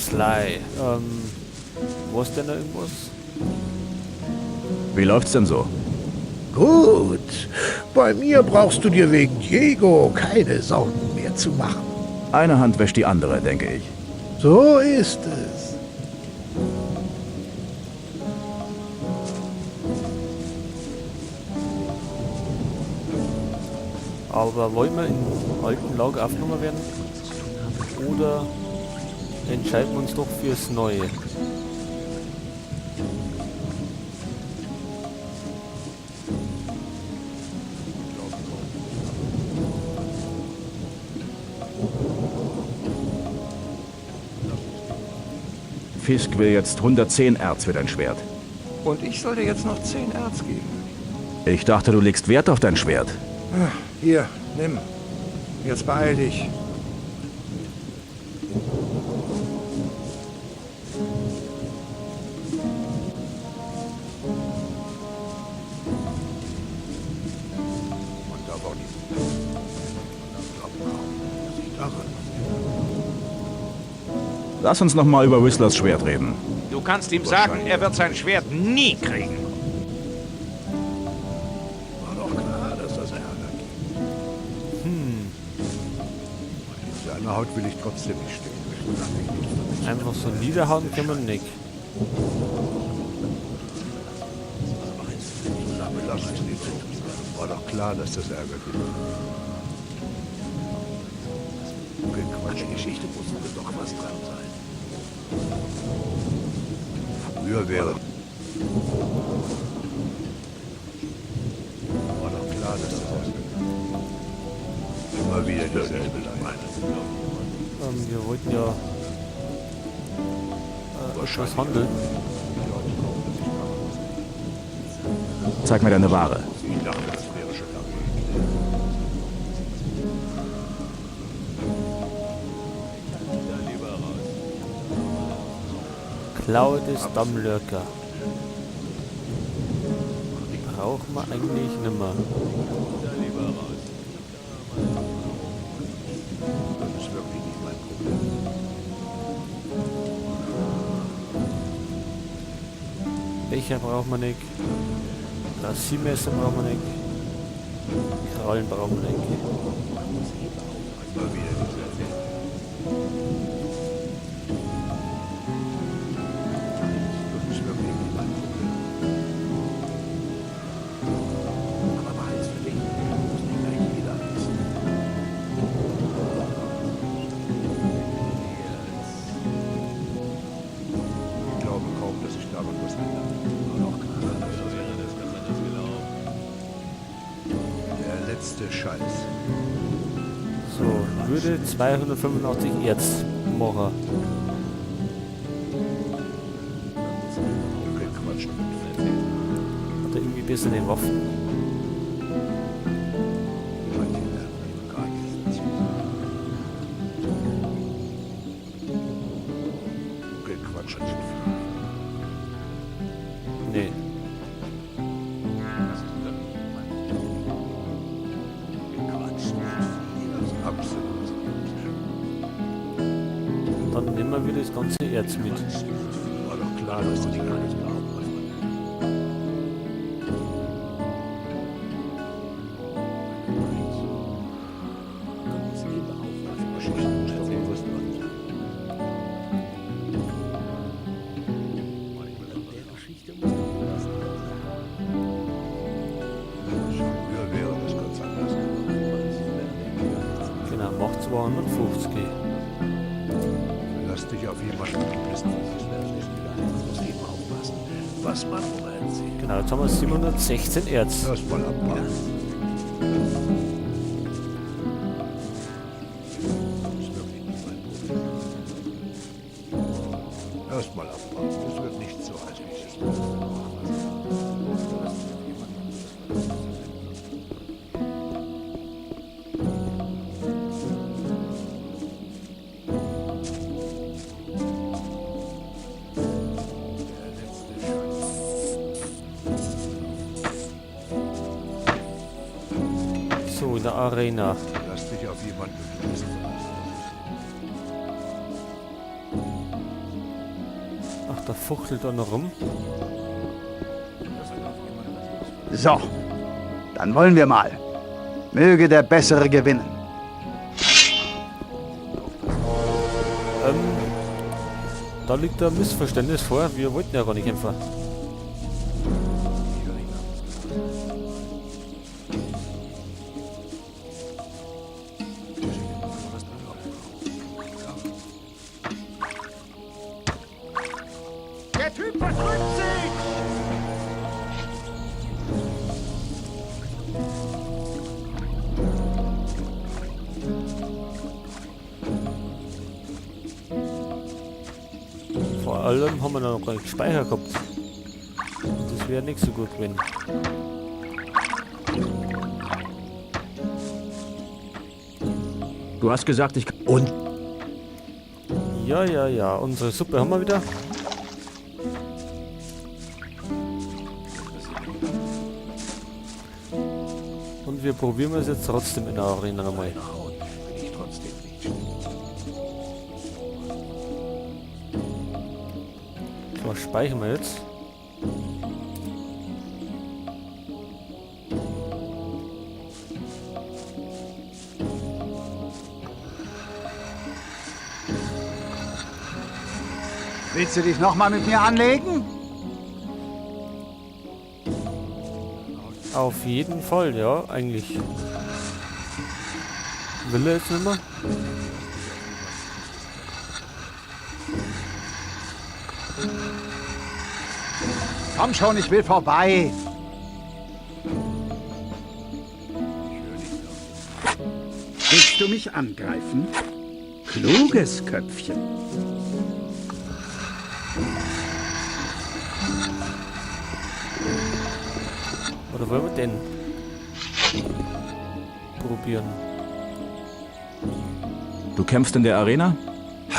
Sly. Was denn da irgendwas? Wie läuft's denn so? Gut. Bei mir brauchst du dir wegen Diego keine Sorgen mehr zu machen. Eine Hand wäscht die andere, denke ich. So ist es. Aber wollen wir im alten Lager aufgenommen werden? Oder entscheiden wir uns doch fürs Neue? Fisk will jetzt 110 Erz für dein Schwert. Und ich soll dir jetzt noch 10 Erz geben. Ich dachte, du legst Wert auf dein Schwert. Ach, hier, nimm. Jetzt beeil dich. Man darf auch nicht. Man glaubt kaum, dass ich daran was ändere. Lass uns noch mal über Whistlers Schwert reden. Du kannst ihm sagen, er wird sein Schwert nie kriegen. War doch klar, dass das Ärger gibt. Und in seiner Haut will ich trotzdem nicht stecken. Solange ich nichts damit zu Einfach so niederhauen können wir nicht. Lass es nicht so. War doch klar, dass das Ärger gibt. Quatsch, die Geschichte muss wohl doch was dran sein. Früher wäre... War doch klar, dass das Ärger gibt. Immer wieder dieselbe Leiche. Wir wollten ja was handeln. Zeig mir deine Ware. Ich dachte, das wäre schon lange geklärt. Klaue des Dammlurker. Brauchen wir eigentlich nimmer. Das ist wirklich nicht mein Problem. Becher brauchen wir nicht. Rasiermesser brauchen wir nicht. Krallen brauchen wir nicht. Immer wieder dieselbe. Das ist wirklich nicht mein Problem. Aber behalt's für dich. Muss nicht gleich jeder wissen. Ich glaube kaum, dass sich daran was ändert. War doch klar, dass das Der letzte Scheiß. So, würde 285 Erz machen. Okay, Quatsch. Hat er irgendwie bessere Waffen? Manche lernen eben gar nichts dazu. Okay, Quatsch. Nee. Absolut. Dann nehmen wir wieder das ganze Erz mit. War doch klar, dass du die gar nicht glauben, mein Freund. Geschichte muss doch wohl was dran sein. Früher wäre das ganz anders gelaufen. Genau, macht 250. Verlass dich auf jemanden, du bist Man muss eben aufpassen, was man erzählt. Genau, jetzt haben wir 716 Erz. Lass mal abwarten. Das ist wirklich nicht mein Problem. Erst mal abwarten. Es wird nicht so heiß, wie ich es möchte. Verlass dich auf jemanden, du bist Der letzte Scheiß. So, in der Arena. Lass dich auf jemanden, du bist verlassen. Da fuchtelt er noch rum. So, dann wollen wir mal. Möge der Bessere gewinnen. Da liegt ein Missverständnis vor. Wir wollten ja gar nicht kämpfen. Der Typ verdrückt sich! Vor allem haben wir noch gar nicht gespeichert gehabt. Das wäre nicht so gut gewesen. Du hast gesagt, ich... Und? Ja, ja, ja. Unsere Suppe haben wir wieder. Und wir probieren es jetzt trotzdem in der Arena nochmal. So, speichern wir jetzt. Willst du dich nochmal mit mir anlegen? Auf jeden Fall, ja, eigentlich. Will er jetzt nicht mehr? Komm schon, ich will vorbei. Willst du mich angreifen? Kluges Köpfchen. Oder wollen wir denn probieren? Du kämpfst in der Arena?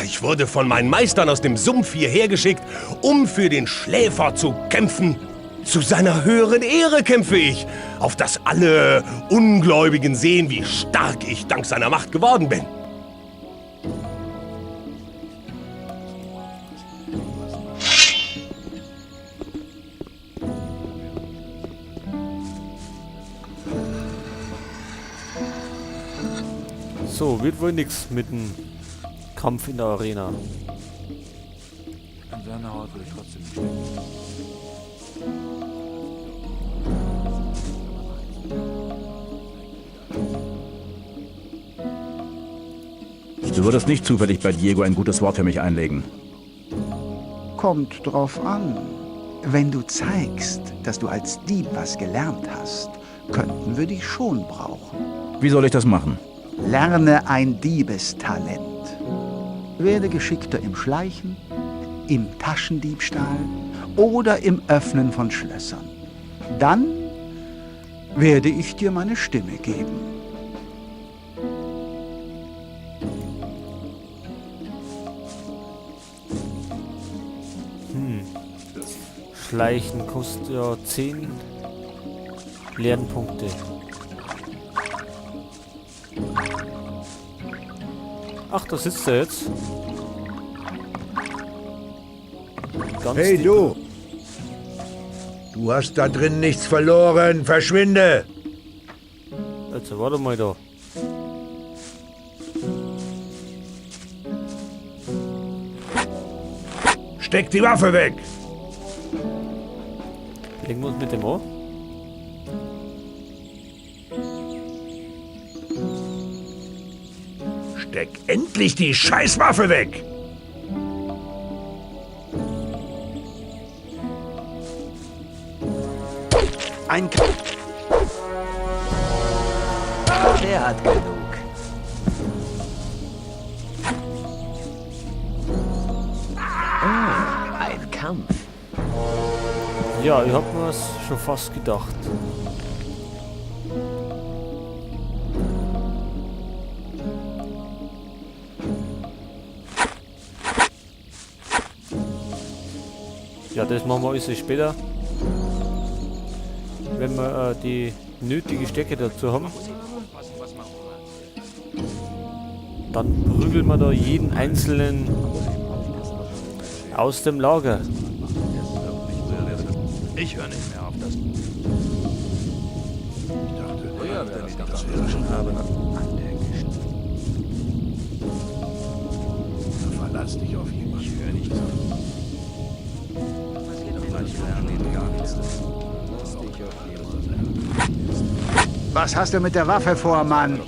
Ich wurde von meinen Meistern aus dem Sumpf hierher geschickt, um für den Schläfer zu kämpfen. Zu seiner höheren Ehre kämpfe ich, auf dass alle Ungläubigen sehen, wie stark ich dank seiner Macht geworden bin. So, wird wohl nix mit dem Kampf in der Arena. In seiner Haut würde ich trotzdem nicht stecken. Du würdest nicht zufällig bei Diego ein gutes Wort für mich einlegen. Kommt drauf an. Wenn du zeigst, dass du als Dieb was gelernt hast, könnten wir dich schon brauchen. Wie soll ich das machen? Lerne ein Diebestalent. Werde geschickter im Schleichen, im Taschendiebstahl oder im Öffnen von Schlössern. Dann werde ich dir meine Stimme geben. Schleichen kostet ja 10 Lernpunkte. Ach, da sitzt er jetzt. Ganz Hey, dick. du! Du hast da drin nichts verloren. Verschwinde! Also, warte mal da. Steck die Waffe weg! Legen wir uns mit dem an. Steck endlich die Scheißwaffe weg! Ein K Der hat genug. Oh, ein Kampf. Ja, ich hab mir's schon fast gedacht. Ja, das machen wir alles später. Wenn wir die nötige Stärke dazu haben. Dann prügeln wir da jeden einzelnen Aus dem Lager. Ich höre nicht mehr auf das. Ich dachte, das wäre schon Verlass dich auf jemanden. Ich höre nicht auf. Was hast du mit der Waffe vor, Mann?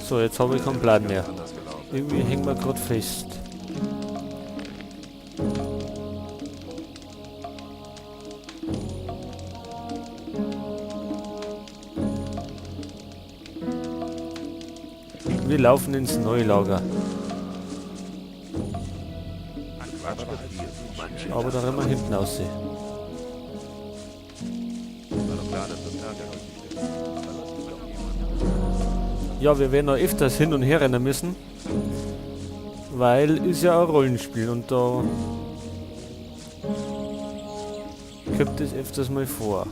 So, jetzt habe ich keinen Plan mehr. Irgendwie hängen wir gerade fest. Wir laufen ins neue Lager. Aber da rennen wir hinten aussehen. Ja, wir werden noch öfters hin und her rennen müssen. Weil ist ja ein Rollenspiel und da kommt es öfters mal vor.